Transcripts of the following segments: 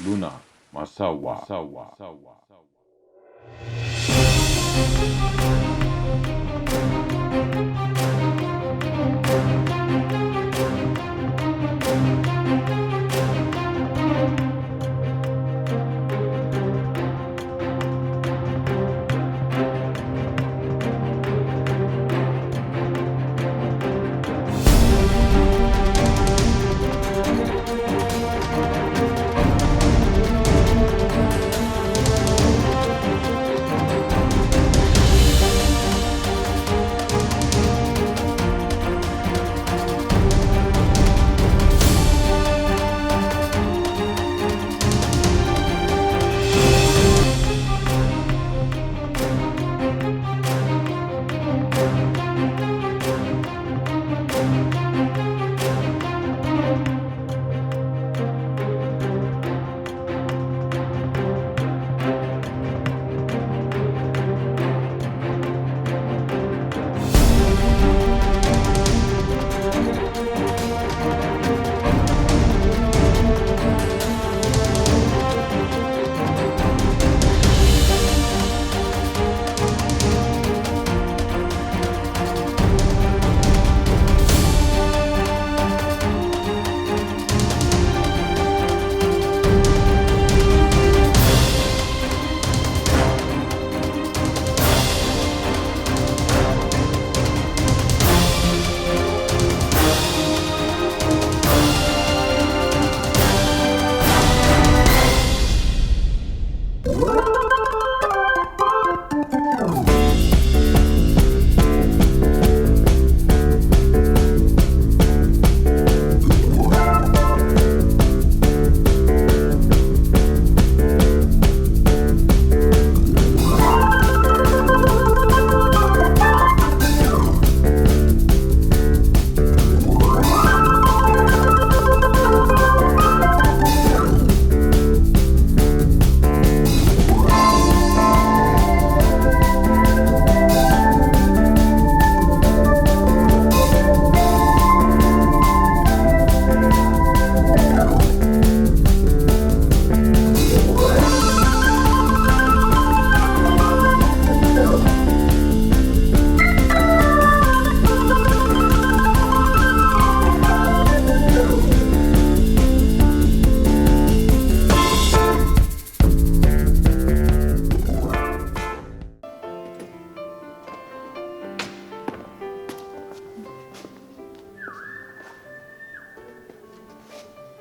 ሉና ማሳዋ።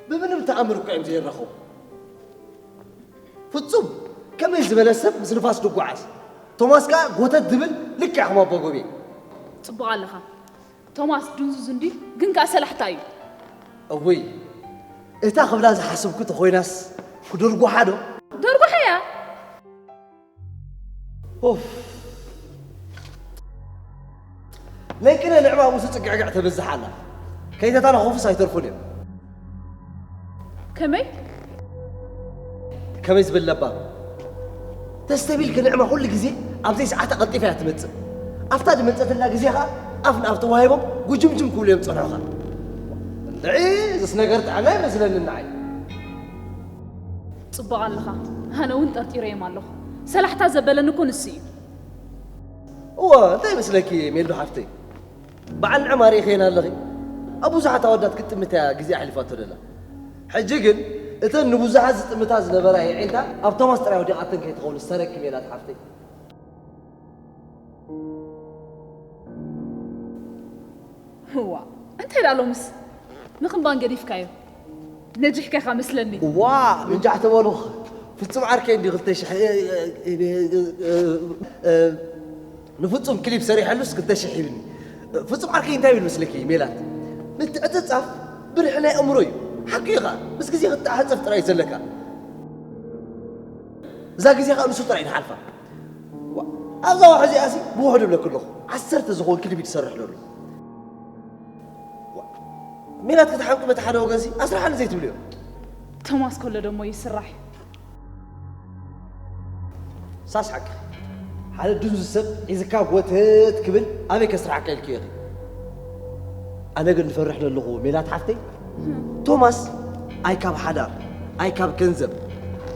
ብምንም ተኣምር እኮ እዮም ዘይራኸቡ። ፍጹም ከመይ ዝበለ ሰብ ምስ ንፋስ ድጓዓዝ? ቶማስ ከኣ ጎተት ድብል ልክዕ ከም ኣቦ ጎቤ። ጽቡቕ ኣለኻ። ቶማስ ድንዙዝ እንድዩ፣ ግን ከኣ ሰላሕታ እዩ። እውይ፣ እታ ክብላ ዝሓሰብኩ ተኾይናስ ክድርጉሓ ዶ? ደርጉሓያ። ኡፍ። ለይቅነ ንዕማ ምስኡ ጽግዕግዕ ተበዝሕ ኣላ። ከይተታለኸፉስ ኣይተርፉን እዮም። ከመይ? ከመይ ዝብል ለባም። ተስተቢልኪ ንዕማ ኩሉ ግዜ ኣብ ዘይሰዓታ ቀልጢፋ እያ ትመጽእ። ኣብታ ዝመጸትላ ግዜ ኸኣ ኣፍ ንኣፍ ተዋሂቦም ጉጅምጅም ክብሉ እዮም ዝጸንሑኻ። እንድዒ፣ እዝስ ነገር ጥዕና ኣይመስለንን ንዓይ። ጽቡቕ ኣለኻ። ኣነ እውን ጠርጢረዮም ኣለኹ። ሰላሕታ ዘበለኒ እኮ ንሱ እዩ። እወ፣ እንታይ ይመስለኪ ሜልዶ ሓፍተይ? በዓል ንዕማ ርኢኽየን ኣለኺ? ኣብ ብዙሓት ኣወዳት ክትጥምት እያ ግዜ ኣሕሊፋቶ ደላ። ሕጂ ግን እተን ንብዙሓት ዝጥምታ ዝነበራ የዒንታ ኣብ ቶማስ ጥራይ ወዲቓተን ከይትኸውን ዝተረኪ ሜላት ሓፍተይ። እዋ፣ እንታይ ደኣ ሎምስ ንኽንባን ገዲፍካዮ? ነጂሕካ ኢኻ መስለኒ። እዋ፣ ምንጃሕ ተበሉ። ፍጹም ዓርከይ እንዲ ክልተ ሽሕ፣ እ፣ እ፣ እ፣ እ፣ እ፣ ንፍጹም ክሊፕ ሰሪሐሉስ ክልተ ሽሕ ሂብኒ። ፍጹም ዓርከይ እንታይ ይብል መስለኪ ሜላት? ምትዕጽጻፍ ብርሒ ናይ ኣእምሮ እዩ። ሓቂ ኢኻ። ምስ ግዜ ክትተዓጻጸፍ ጥራይ እዩ ዘለካ። እዛ ግዜ ኸኣ ንሱ ጥራይ እዩ ዝሓልፋ። ዋ፣ ኣብዛ ዋሕ እዚኣሲ ብውሕዱ እብለኪ ኣለኹ። ዓሰርተ ዝኾን ክሊፕ እዩ ዝሰርሕ ዘሎ። ዋ፣ ሜላት ክትሓምቂ በቲ ሓደ ወገንሲ ኣስርሓኒ ዘይትብልዮ። ቶማስ ከሎ ደሞ ይስራሕ እዩ። ሳስ ሓቂ። ሓደ ድንዙዝ ሰብ ሒዝካ ጎተት ክብል ኣበይ ከስርሓካ ኢልክዮ ኢኺ? ኣነ ግን ዝፈርሕ ዘለኹ ሜላት ሓፍተይ፣ ቶማስ ኣይ ካብ ሓዳር፣ ኣይ ካብ ገንዘብ፣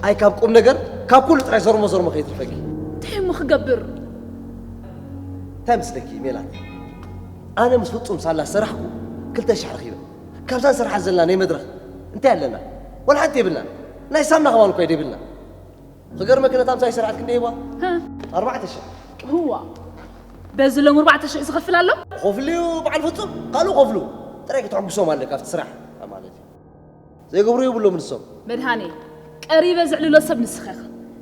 ኣይ ካብ ቁም ነገር፣ ካብ ኩሉ ጥራይ ዘርሞ ዘርሞ ከይትርፈኪ። እንታይ እሞ ክገብር? እንታይ ምስለኪ ሜላት? ኣነ ምስ ፍጹም ሳላ ሰራሕኩ ክልተ ሽሕ ረኺበ። ካብዛ ንሰርሓ ዘለና ናይ መድረኽ እንታይ ኣለና? ወላ ሓንቲ የብልና። ናይ ሳምና ከማን እኮ የብልና። ክገርመኪ ነታ ምሳይ ስርዓት ክንደይ ሂባ? ኣርባዕተ ሽሕ። ህዋ በዚ ሎም ኣርባዕተ ሽሕ ዝኸፍል ኣሎ። ኮፍልዩ በዓል ፍጹም ካልኡ ኮፍሉ ጥራይ ክትሕጉሶም ኣለካ ኣብቲ ስራሕ ማለት እዩ። ዘይገብሩ የብሎም ንሶም። መድሃኔ ቀሪበ ዝዕልሎ ሰብ ንስኻ ኢኻ።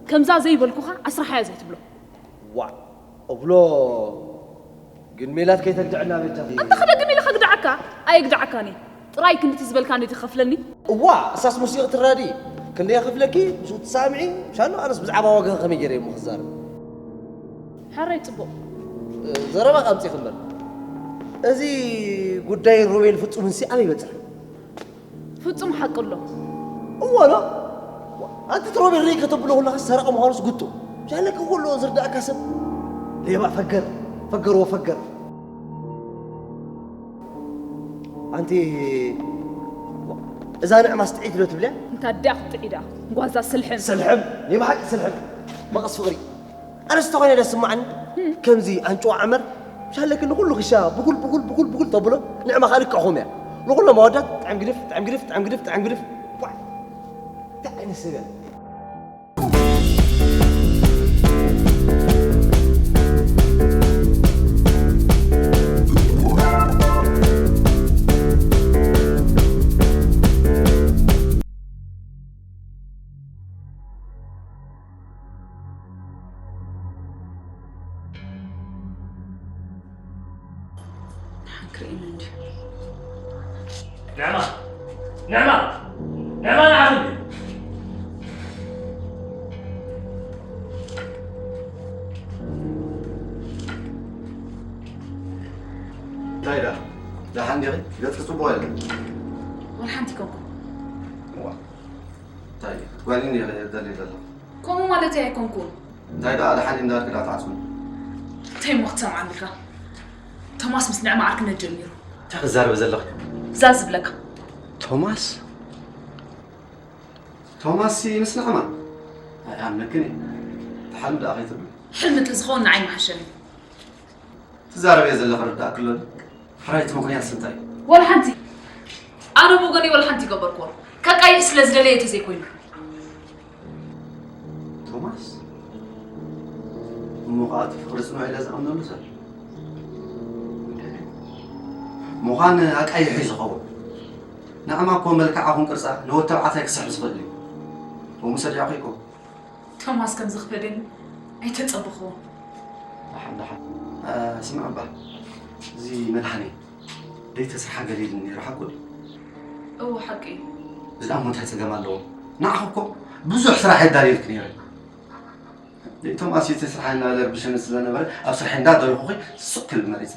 ከምዛ ዘይበልኩኻ ኣስራሓያ ዘይትብሎ። ዋእ እብሎ ግን ሜላት ከይተግድዐና በጃኺ። ኣታ ክደግም ኢለ ከግድዓካ ኣየግድዓካን እየ። ጥራይ ክንድቲ ዝበልካኒ ድኸፍለኒ። እዋ እሳስ ሙሲቕ ትራዲ ክንደይ ከፍለኪ ምስ ትሳምዒ ምሻሎ ኣነስ ብዛዕባ ዋጋ ከመይ ገይረ እሞ ክዛረብ። ሓራይ ጽቡቕ ዘረባ ቃምጺ ክምበር እዚ ጉዳይ ሮቤል ፍጹም እንሲ ኣበይ በጽሕ? ፍጹም ሓቂ ኣሎ። እወ ዶ ኣንቲ ትሮቤል ርይ ከተብሎ ኩለኻ ሰረቐ ምዃኑስ ግጡ ሻለኪ ኩሎ ዝርዳእካ ሰብ ሌባ ፈገር ፈገር ወፈገር ኣንቲ እዛ ንዕማስ ጥዒት ዶ ትብልያ? እንታ ዲኣ ክትጥዒዳ ጓዛ ስልሕም። ስልሕም ናይ ብሓቂ ስልሕም መቐስ ፍቕሪ ኣነስ ተኾይነ ደስ ስማዓኒ ከምዚ ኣንጭዋ ዓመር ሻለኪ ንኹሉ ክሻ ብጉል ብጉል ብጉል ብጉል ተብሎ ንዕማ ካልክ ኣኾም እያ ንኹሎም ኣወዳት ጥዕም ግድፍ ጥዕም ግድፍ ጥዕም ግድፍ ጥዕም ግድፍ ዋዕ እንታይ ዓይነት ሰብ እያ ንሓን ክርእየኒ እንድዩ። ንዕማ ንዕማ ንዕማ ንዓኺ እንታይ ደኣ ደሓን ዲኺ? ገጽኪ ጽቡቕ ኣይለን። ወላ ሓንቲ ይኮንኩ። እዋ እንታይ ጓል እየ ደልየ ዘለኹ። ከምኡ ማለተይ ኣይኮንኩን። እንታይ ደኣ ደሓን እንዳልክ ደኣ ትዓጽውኒ። እንታይ እሞ ክትሰምዓኒ ኢልካ? ቶማስ ምስ ንዕማ ዓርክነት ጀሚሩ። እንታይ ክትዛረቢ ዘለኺ? ዛዝ ዝብለካ። ቶማስ? ቶማስሲ ምስ ንዕማ? ኣይኣምነክን እየ። ትሓልም ደኣ ከይትብሊ። ሕልሚ እንተዝኸውን ንዓይ ምሓሸኒ። ትዛረብዮ ዘለኺ ርዳእኪ ኣሎ ዶ? ሕራይ እቲ ምኽንያትሲ እንታይ እዩ? ወላ ሓንቲ። ኣነ ብወገነይ ወላ ሓንቲ ኣይገበርክዎን። ከቃይሕ ስለ ዝደለየ እንተዘይኮይኑ። ቶማስ እሞ ኸኣ እቲ ፍቕሪ ጽኑዕ ኢለ ዝኣምነሉ ሰብ ምዃን ኣቃይሑ እዩ ዝኸውን። ንዕማ እኮ መልክዓ ኹን ቅርጻ ንወዲ ተባዕታይ ክስሕብ ዝኽእል እዩ። ከምኡ ሰዲቓ እኮ። ቶማስ ከም ዝኽፈደኒ ኣይተጸበኽዎን። ደሓን ደሓን። ስማዕ እባ እዚ መድሓኔ ደይተስርሓ ገለ ኢሉኒ ነይሩ ሓቁ ድዩ? እወ ሓቂ እዩ። እዚ ደኣ እሞ እንታይ ጸገም ኣለዎ? ንዓኺ እኮ ብዙሕ ስራሕ የዳልየልኪ ነይረ። ደይ ቶማስ እዩ እቲ ስራሕ እናበለ ይርብሸኒ ስለ ነበረ ኣብ ስርሐይ እንዳደለኹኺ ስቕ ክብል መሪጸ።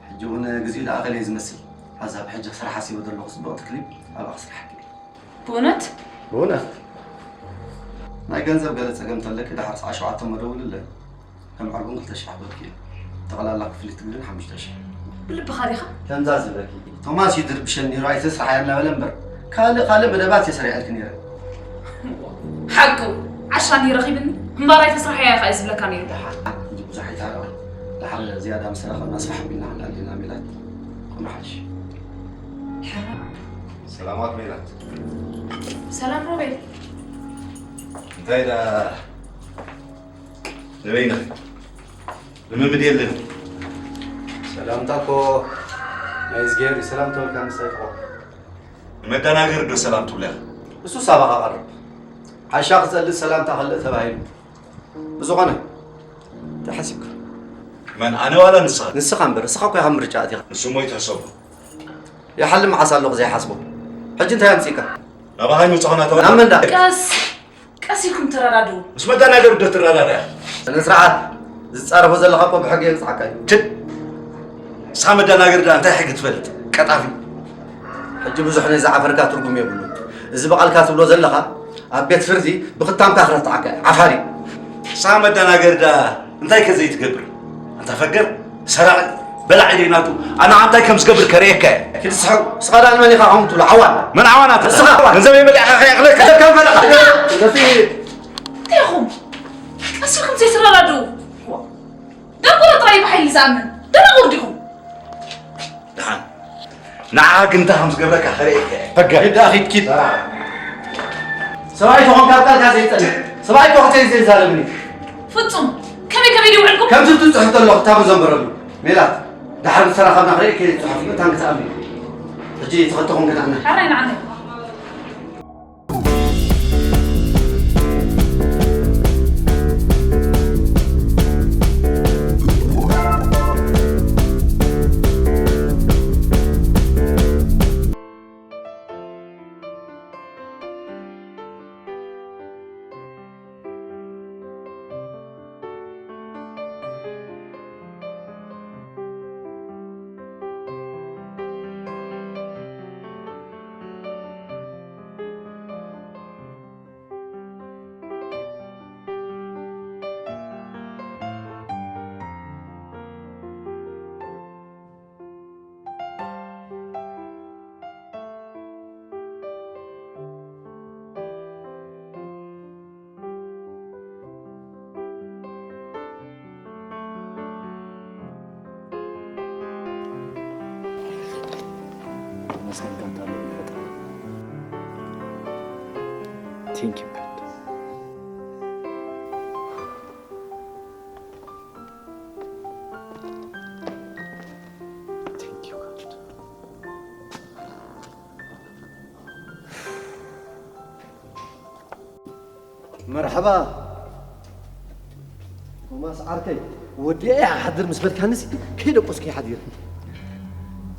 ሕጂ እውን ግዜኡ ደኣ ኣኸለ እዩ ዝመስል። ኣዛ ብሕጂ ስራሕ ሓሲበ ዘለኹ ጽብቕቲ ክሊፕ ኣብኣ ክስርሓ ክእል። ብእውነት? ብእውነት። ናይ ገንዘብ ገለ ጸገም እንተለኪ ደሓር ሰዓት ሸውዓተ እሞ ደውልለይ። ከም ዓርቡን ክልተ ሽሕ ክህበኪ እየ። ጠቕላላ ክፍሊት ግን ሓሙሽተ ሽሕ። ብልብኻ ዲኻ? ከምዛ ዝብለኪ ቶማስ እዩ ዝርብሸኒ ነይሩ ኣይተስርሓያ እናበለ እምበር ካልእ ካልእ መደባት እየ ሰሪሐልኪ ነይረ። ሓቁ ዓሻኒ ረኺብኒ እምበር ኣይተስርሓያ ኢኻ እዩ ዝብለካ ነይሩ። ደሓር እንጂ ብዙሕ ኣይተሃረቐ። ደሓር ዝያዳ ምስ ረኸብና ስራሕ ኣቢልና ክንኣሊ ኢና ሜላት። ኩሉ ሓድሽ። ሕራይ ሰላማት ሜላት። ሰላም ሮቤል። እንታይ ደኣ ንበይንኺ ልምምድ የለን። ሰላምታ እኮ ናይ እዝግሄር እዩ። ሰላም ተበልካ ንሳ ይጥቆ። ንመደናገሪ ዶ ሰላም ትብሎ ኢኻ? እሱስ ኣባኻ ቀርብ። ዓሻ ክጸልእ ሰላምታ ከልእ ተባሂሉ። ብዝኾነ እንታይ ሓሲብካ? መን ኣነ ዋላ ንስኻ? ንስኻ እምበር፣ እስኻ እኮ ኢኻ ምርጫ ኣእቲኻ። ንሱ እሞ ይትሕሰቦ። ይሓልም መዓስ ኣለኹ ዘይሓስቦ። ሕጂ እንታይ ኣምጺእካ? ናባኻ ኣይመጻኹን ኣተወላ። ናብ መን ደኣ? ቀስ ቀስ ኢልኩም ተረዳድኡ። ምስ መደናገሪ ዶ ትረዳዳ ኢኻ? ስነ ስርዓት። ዝጻረፎ ዘለኻ እኮ ብሕጊ የቅጽዓካ እዩ። ችድ! ንስኻ መደናገሪ ደኣ እንታይ ሕጊ ትፈልጥ? ቀጣፊ። ሕጂ ብዙሕ ናይ ዝዓፈርካ ትርጉም የብሉን። እዚ ብቓልካ ትብሎ ዘለኻ ኣብ ቤት ፍርዲ ብኽታምካ ክረትዓካ እየ። ዓፋሪ። ንስኻ መደናገሪ ደኣ እንታይ ከ ዘይትገብር? ኣንታ ፈገር፣ ሰራቒ። በላዕ ኢደይ ናቱ። ኣነ እንታይ ከም ዝገብር ከርእየካ እየ። ኪድ ስሕው። ንስኻ ደኣ ንመን ኢኻ ከምኡ ትብሎ? ዓዋን። መን ዓዋናት? ንስኻ ዓዋን። ገንዘበይ በሊዕኻ ከይኣኽለካ። ገንዘብ ከም በላዕኻ። እንታይ ኢኹም? ቀስ ኢልኩም ዘይትረዳድኡ? ደንቆሮ ጥራይ ብሓይሊ ዝኣምን። ደናቑር ዲኹም? ደሓን። ንዓኻ ግን እንታይ ከም ዝገብረካ ከርእየካ እየ። በጋ። ኪድ ደኣ ኪድ፣ ኪድ። ሰብኣይ ተኾንካ ኣብ ቃልካ ዘይጸንዕ። ሰብኣይ እኮ ክትዘይ ዘይዛረብኒ። ፍጹም፣ ከመይ ከመይ ድዩ ውዕልኩም? ከምዚ ትጽሕፍ ተለኹ፣ ታቡ ዘንበረሉ። ሜላት፣ ድሓር ምስ ተራኸብና ክርእየኪ እየ ዝጽሕፍ፣ ምእንታን ክትኣምኒ። ሕጂ ተኸተኹም ገናዕና። ሓራይ ንዓና። ተመስገን ካንታ ኣለኒ ፈጣሪ። Thank you God። Thank you God። መርሓባ ቶማስ ዓርከይ፣ ወዲኤ ይሓድር ምስ በልካንሲ ከይደቆስኩ ይሓዲር።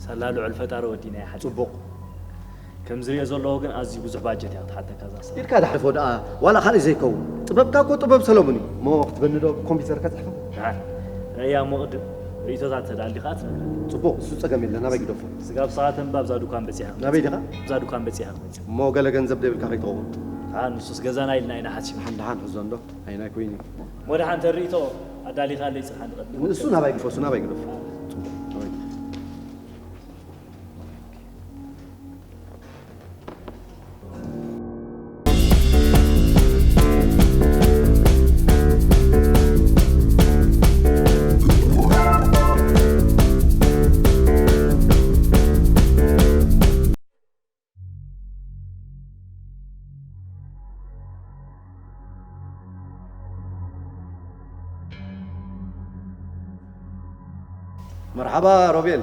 ሳላ ልዑል ፈጣሪ ወዲና ይሓድር። ጽቡቕ። ከም ዝሪኦ ዘለኹ ግን ኣዝዩ ብዙሕ ባጀት እያ ክትሓተካ እዛ ስራሕ። ኢድካ ትሓልፎ ደኣ ዋላ ካልእ ዘይከውን። ጥበብካ እኮ ጥበብ ሰሎሞን እዩ። እሞ ክትበኒ ዶ ብኮምፒውተር ከጽሕፋ? ደሓን። ረእያ እሞ ቅድም ርእይቶታት ተዳሊኻ ትነግረኒ። ጽቡቕ፣ እሱ ጸገም የለን። ናበይ ግደፎ? ስጋብ ሰዓት እምባ ኣብዛ ዱኳን በጺሓ። ናበይ ዲኻ? ኣብዛ ዱኳን በጺሓ ክመጽእ። እሞ ገለ ገንዘብ ደብልካ ከይትኸውን። ደሓን፣ ንሱስ ገዛና ኢልና ኢና ሓሲብና። ደሓን፣ ደሓን፣ ሕዞ እንዶ። ኣይናይ ኮይኒ። እሞ ደሓን ተርእይቶ ኣዳሊኻለይ ጽንሓ ንቐድም። ንሱ ናባይ ግደፎ፣ እሱ ናባይ ግደፎ። ጽቡቕ፣ ናባይ ግደፎ። መርሓባ ሮቤል፣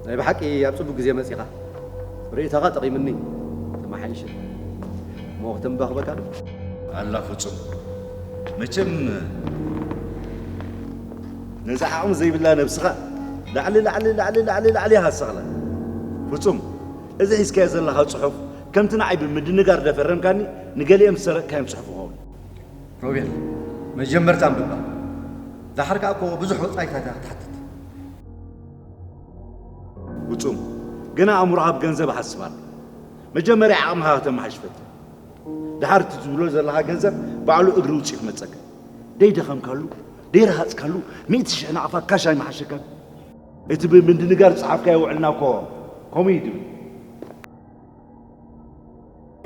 ናይ ብሓቂ ኣብ ጽቡቕ ግዜ መጺኻ። ርእይቶኻ ጠቒምኒ፣ ተመሓይሸ። እሞ ከተንባኽበካ ዶ? ኣላ ፍጹም፣ መቸም ነዛ ዓቕሚ ዘይብላ ነብስኻ ላዕሊ፣ ላዕሊ፣ ላዕሊ፣ ላዕሊ፣ ላዕሊ ኢኻ ትሰቕላ። ፍጹም፣ እዚ ሒዝካዮ ዘለኻ ጽሑፍ ከምቲ ንዓይ ብምድንጋር ደፈረምካኒ ንገሊኦም ዝሰረቕካዮም ጽሑፍ ይኸውን። ሮቤል፣ መጀመርታ ኣንብባ። ደሓር ከኣ እኮ ብዙሕ ወጻኢታት እያ ክትሓትት። ፍጹም፣ ግና ኣእምሮኻ ብገንዘብ ይሓስብ ኣሎ። መጀመርያ ዓቕምኻ ከተመሓይሽ ፈትን። ደሓር እቲ ትብሎ ዘለኻ ገንዘብ ባዕሉ እግሪ ውጽኡ ክመጸካ። ደይደኸምካሉ፣ ደይረሃጽካሉ፣ ሚእቲ ሽሕ ናቕፋ ካሽ ኣይመሓሸካን። እቲ ብምድንጋር ዝጸሓፍካዮ ውዕልና እኮ ከምኡ እዩ ድብል።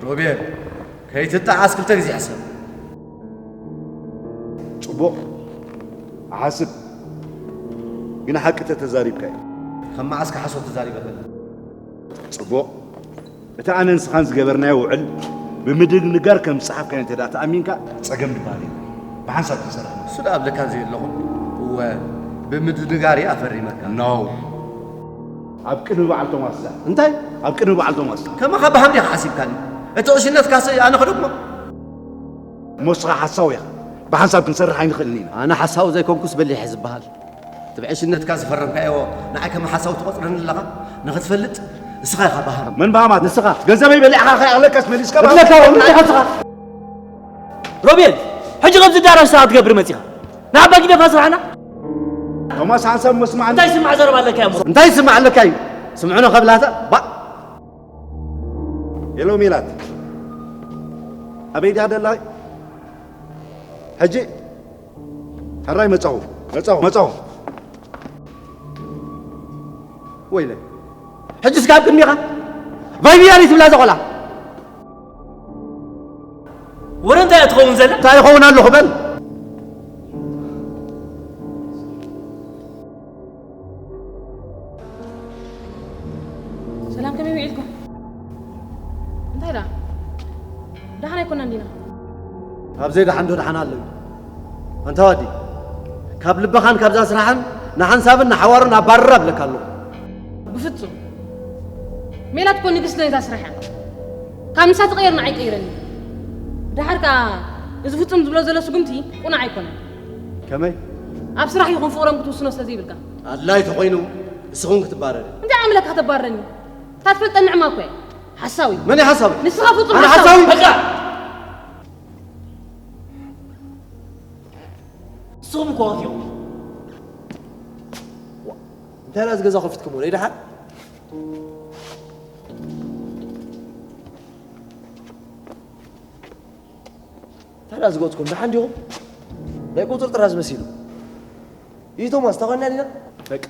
ሮቤል፣ ከይትጠዓስ ክልተ ግዜ ሕሰብ። ጽቡቕ፣ እሓስብ። ግን ሓቂ ተተዛሪብካ እዩ። ከም መዓስ ክሓሶ ተዛሪበ በለ? ጽቡቕ። እቲ ኣነ ንስኻን ዝገበርናዮ ውዕል ብምድንጋር ከም ዝጸሓፍካዮ እንተ ደኣ ተኣሚንካ፣ ጸገም ድበሃል የለን። ብሓንሳብ ክንሰርሕ ንኽእል። እሱ ደኣ ኣብለካ ዘየለኹ። እወ፣ ብምድንጋር እየ ኣፈሪመካ። ኖ። ኣብ ቅድሚ በዓል ቶማስ እዛ። እንታይ? ኣብ ቅድሚ በዓል ቶማስ። ከማኻ ብሃም ዲኻ ሓሲብካኒ? እቲ ዕሽነትካስ ኣነ ክደግሞ? እሞ ንስኻ ሓሳዊ ኢኻ። ብሓንሳብ ክንሰርሕ ኣይንኽእልን ኢና። ኣነ ሓሳዊ ዘይኮንኩስ በሊሕ እየ ዝበሃል። እቲ ብዕሽነትካ ዝፈረምካዮ ንዓይ ከም ሓሳዊ ትቖጽረኒ ኣለኻ? ንኽትፈልጥ ንስኻ ኢኻ በሃም። መን በሃማት? ንስኻ። ገንዘበይ በሊዕኻ ከይኣኽለካስ መሊስካ በሃም? እብለካ እኮ፣ ምንታይ ኢኻ ንስኻ? ሮቤል፣ ሕጂ ከምዚ ዳራሽ ስራሕ ክትገብር መጺኻ? ንዓባ ጊደፋ ስራሕና። ቶማስ ሓንሳብ መስማዕኒ። እንታይ ስማዕ ዘረባ ኣለካ እሞ? እንታይ ስማዕ ኣለካ እዩ? ስምዕኖ ከብላታ፣ ባእ። ሄሎ ሜላት። ኣበይ ድያ ደላ? ሕጂ ሕራይ መጻኹ፣ መጻኹ፣ መጻኹ። ወይለ፣ ሕጂ እስካ ኣብ ቅድሚኻ ቫይብያ ትብላ እዛ ቆልዓ። ወረ እንታይ እያ ትኸውን ዘላ? እንታይ ይኸውን ኣለኹ በል። ሰላም ከመይ ውዒልኩም? እንታይ ደኣ ደሓን ኣይኮናን ዲና? ካብ ዘይደሓን ዶ ደሓን ኣሎ እዩ? ኣንታ ወዲ፣ ካብ ልብኻን ካብዛ ስራሕን ንሓንሳብን ንሓዋሩን ኣባርር ኣብለካ ኣለኹ። ብፍጹም። ሜላት እኮ ንግስቲ ናይዛ ስራሕ እያ። ካብ ንሳ ትቕየር ንዓይ ቀይረኒ። ደሓር ከኣ እዚ ፍጹም ዝብሎ ዘሎ ስጉምቲ ቁኑዕ ኣይኮነን። ከመይ? ኣብ ስራሕ ይኹን ፍቕሮም ክትውስኖ ስለ ዘይብልካ። ኣድላይ ተኾይኑ ንስኹም ክትባረሪ። እንታይ ኣምለካ ከተባርረኒ? እታ ትፈልጠኒ ንዕማ እኮ እያ። ሓሳዊ። መን እዩ ሓሳዊ? ንስኻ ፍጹም ኣነ ሓሳዊ። ሓሳዊ። በቃ። ንስኹም እኮ ከፊኹም። እንታይ ደኣ እዚ ገዛ ከፊትኩሞ ደይ ደሓን? እንታይ ደኣ ዝገጽኩም ደሓን ዲኹም? ናይ ቁጽርጥር ዝመሲሉ እዩ ቶማስ ታኾና ዲና? በቃ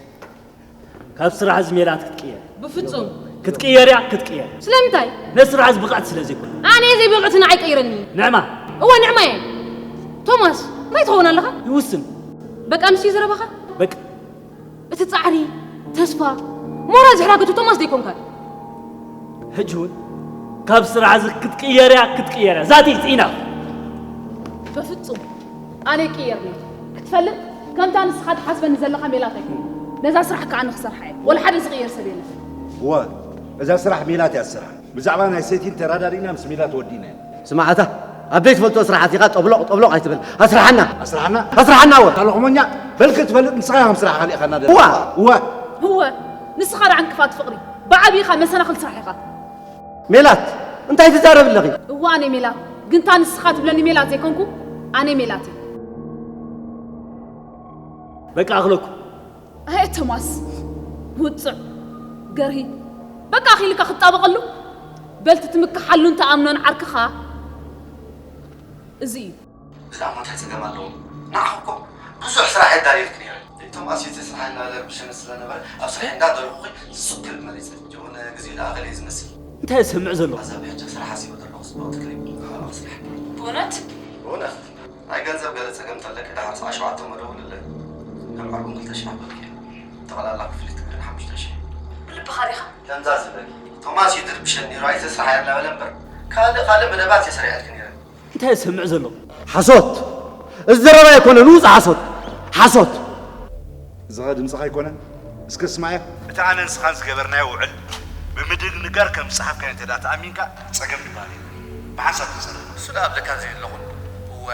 ካብ ስራሕ እዚ ሜላት ክትቅየር ብፍጹም ክትቅየር እያ ክትቅየር። ስለምንታይ? ነቲ ስራሕ እዚ ብቕዕቲ ስለ ዘይኮነ። ኣነ ዘይብቕዕቲ ንዓይ ቀይረኒ። ንዕማ እወ ንዕማ እየ። ቶማስ እንታይ ትኸውን ኣለኻ? ይውስን። በቃ ንሱ እዩ ዘረባኻ? በቃ እቲ ጻዕሪ፣ ተስፋ፣ ሞራል ዝሕራገቱ ቶማስ ደይኮንካን። ሕጂ እውን ካብ ስራሕ እዚ ክትቅየር እያ ክትቅየር እያ ዛቲ ጽኢና። በፍጹም ኣነ ይቅየር ኔሩ ክትፈልጥ ከምታ ንስኻ ትሓስበኒ ዘለኻ ሜላት ኣይኮነ ነዛ ስራሕ ከዓ ኣነ ክሰርሓ እየ ወላ ሓደ ዝቅየር ሰብ የለን። እወ እዛ ስራሕ ሜላት እያ ዝሰርሓ። ብዛዕባ ናይ ሰቲን ተራዳዲእና ምስ ሜላት ወዲእና ኢና። ስማዕ ኣታ ኣብ ዘይትፈልጦ ስራሓት ኢኻ ጠብሎቕ ጠብሎቕ ኣይትበል። ኣስርሓና። ኣስርሓና? ኣስርሓና ወ። ኣታ ሎቕሞኛ በል ክትፈልጥ ንስኻ ኢኻ ስራሕኻ ልኢኻና ደለኻ። እወ። እወ። እወ ንስኻ ደኣ ዕንቅፋት ፍቕሪ ብዓብይኻ መሰናኽል ስራሕ ኢኻ። ሜላት እንታይ ትዛረቢ ኣለኺ? እወ ኣነ ሜላት ግን እታ ንስኻ ትብለኒ ሜላት ዘይኮንኩ ኣነ ሜላት እየ። በቃ ኣኽለኩም። ኣየ ቶማስ ውጹዕ ገርሂ በቃ ኣኺልካ ክትጣበቐሉ በልቲ ትምክሓሉን ትኣምኖን ዓርክኻ እዚ እዩ። ብዛዕባ እንታይ ጸገም ኣለዎ? ንዓኺ እኮ ብዙሕ ስራሕ የዳልየልኪ ነይረ። ቶማስ እዩ እቲ ስራሕ እናበለ ይርብሸኒ ስለነበረ ኣብ ስርሐይ እንዳደለኹ ሱቕ ክብል መሪጸ። ሕጂ እውን ግዜኡ ዝኣኸለ እዩ ዝመስል። እንታይ ዝሰምዕ ዘለኹ? ኣዛ ብሕጂ ስራሕ ሓሲበ ዘለኹ ጽቡቕ ትክሊ። ስራሕ። ብእውነት? ብእውነት። ናይ ገንዘብ ገለ ጸገም እንተለኪ ደሓር ሰዓት ሸውዓተ መደውልለይ። ከም ዓርቦም ክልተ ሽሕ ኣበልኪ። ጠቕላላ ክፍሊት ግን ሓሙሽተ ሽሕ። ብልብኻ ዲኻ? ከምዛ ዝበልኪ ቶማስ እዩ ዝርብሸኒ ነይሩ ኣይተስርሓያ እናበለ እምበር ካልእ ካልእ መደባት እየ ሰሪሐልኪ ነይረ። እንታይ ዝሰምዕ ዘሎ? ሓሶት! እዚ ዘረባ ኣይኮነን፣ ውጹእ ሓሶት! ሓሶት! እዚ ኸ ድምፅኻ ኣይኮነን? እስከ ስማዕዮ። እቲ ኣነ ንስኻን ዝገበርናዮ ውዕል ብምድንጋር ከም ዝጸሓፍካዮ እንተ ደኣ ተኣሚንካ ጸገም ድበሃል የለን። ብሓንሳብ ክንሰርሕ። እሱ ደኣ ኣብለካ ዘይብለኹን። እወ፣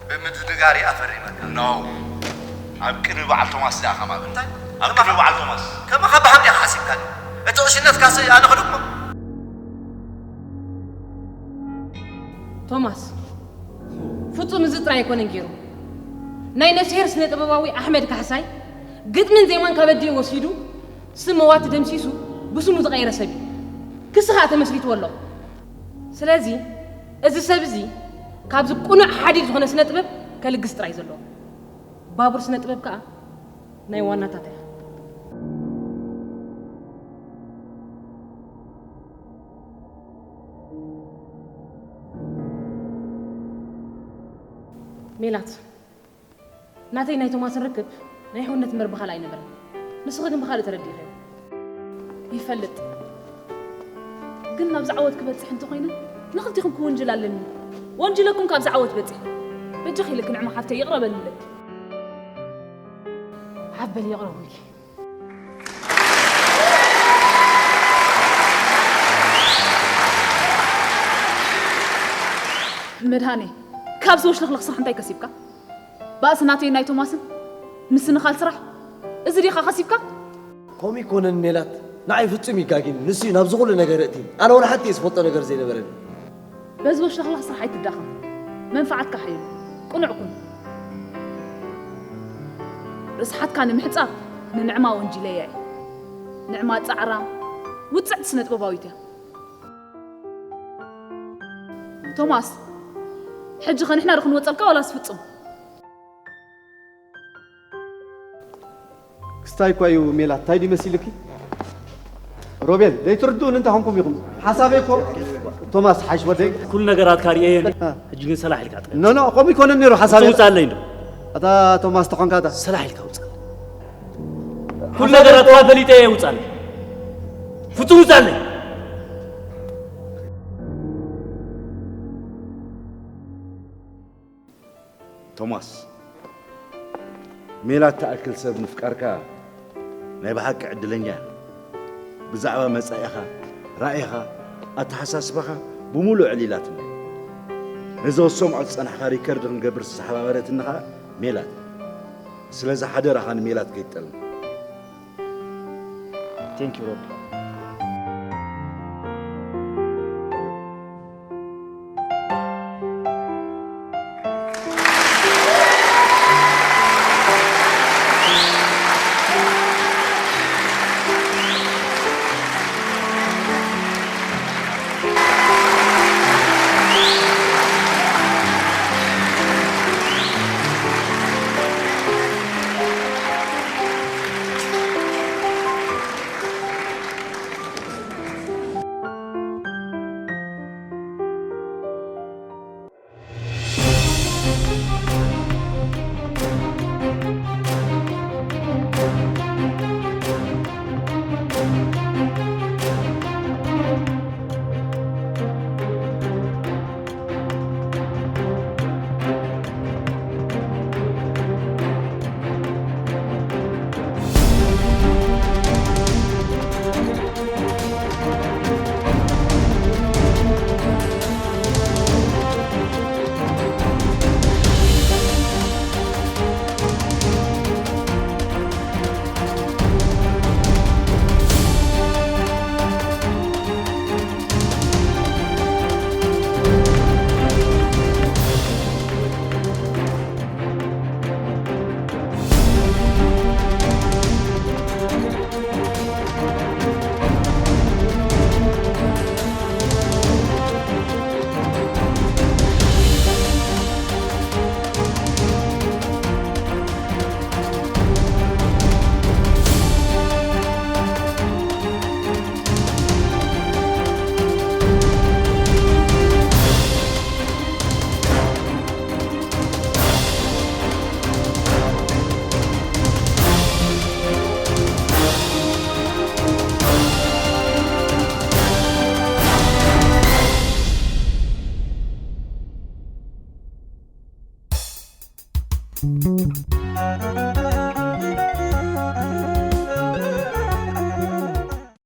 ብምድንጋር እየ ኣፈሪመካ። No። ኣብ ቅድሚ በዓል ቶማስ ደኣ ከማን። እንታይ? ኣብ ቅድሚ በዓል ቶማስ። ከማኻ ብሃም ዲኻ ሓሲብካኒ? እቲ ዕሽነትካሲ ኣነ ክድግሞ? ቶማስ፣ ፍጹም እዚ ጥራይ ኣይኮነን ገይሩ። ናይ ነፍስሄር ስነ ጥበባዊ ኣሕመድ ካሕሳይ ግጥምን ዜማን ካብ ኣዲኡ ወሲዱ ስም መዋቲ ደምሲሱ ብስሙ ዝቐየረ ሰብ እዩ። ክሲ ከኣ ተመስሪትዎ ኣሎ። ስለዚ እዚ ሰብ እዚ ካብዚ ቅኑዕ ሓዲድ ዝኾነ ስነ ጥበብ ከልግስ ጥራይ ዘለዎ። ባቡር ስነ ጥበብ ከኣ ናይ ዋናታት እያ። ሜላት፣ ናተይ ናይ ቶማስን ርክብ ናይ ሕውነት እምበር ብኻልእ ኣይነበረን። ንስኺ ግን ብኻልእ ተረዲእኽዮ። ይፈልጥ። ግን ናብዚ ዓወት ክበጽሕ እንተኾይነ ንኽልቲኹም ክውንጅል ኣለኒ። ወንጅለኩም ካብዚ ዓወት በጺሐ። በጃኺ ኢለኪ ንዕማ ሓፍተይ ይቕረ በልለይ። ሓፍ በሊ ይቕረ በልኪ። መድሃኔ፣ ካብዚ ወሽለኽለኽ ስራሕ እንታይ ከሲብካ? ባእሲ ናተይን ናይ ቶማስን ምስንኻል ስራሕ፣ እዚ ዲኻ ከሲብካ? ከምኡ ኣይኮነን ሜላት፣ ንዓይ ፍጹም እዩ ጋጊኒ። ንሱ እዩ ናብዚ ኩሉ ነገር የእትይኒ። ኣነ ወላ ሓንቲ እየ ዝፈልጦ ነገር ዘይነበረኒ። በዚ ወሽላኽላኽ ስራሕ ኣይትዳኸም። መንፍዓትካ ሓይሉ። ቅኑዕ ኩን። ርስሓትካ ንምሕጻብ ንንዕማ ወንጂለያ እየ። ንዕማ ጻዕራም፣ ውጽዕቲ ስነ-ጥበባዊት እያ። ቶማስ፣ ሕጂ ኸ ንሕና ዶ ክንወጸልካ ዋላስ ፍጹም? ክስታይ እኳ እዩ ሜላት፣ እንታይ ድዩ መሲልኪ? ሮቤል፣ ዘይትርድኡን እንታይ ኾንኩም ኢኹም? ሓሳበይ እኮ ቶማስ ሓይሽ ወደይ። ኩሉ ነገራትካ ርእየዮ። እ። ሕጂ ግን ሰላሕ ኢልካ ጥራይ። ኖ፣ ኖ፣ ከምኡ ይኮነን ነይሩ ሓሳበይ። ውፃለይ እንዶ። ኣታ ቶማስ ተኾንካ እታ። ሰላሕ ኢልካ ውፃለይ። ኩሉ ነገራትካ ፈሊጠ እየ፣ ውፃለይ። ፍጹም ውፃለይ። ቶማስ፣ ሜላት ትኣክል ሰብ ምፍቃርካ ናይ ብሓቂ ዕድለኛ ኢኻ። ብዛዕባ መጻኢኻ፣ ራእይኻ፣ ኣተሓሳስባኻ ብምሉእ ኣዕሊላትና። ነዚ ክትሰምዖ ዝጸናሕካ ሪከርድ ክንገብር ዝተሓባበረትኒ ኸኣ ሜላት። ስለዚ ሓደራኻ ንሜላት ከይትጠልማ። ቴንኪዩ ሮቢ።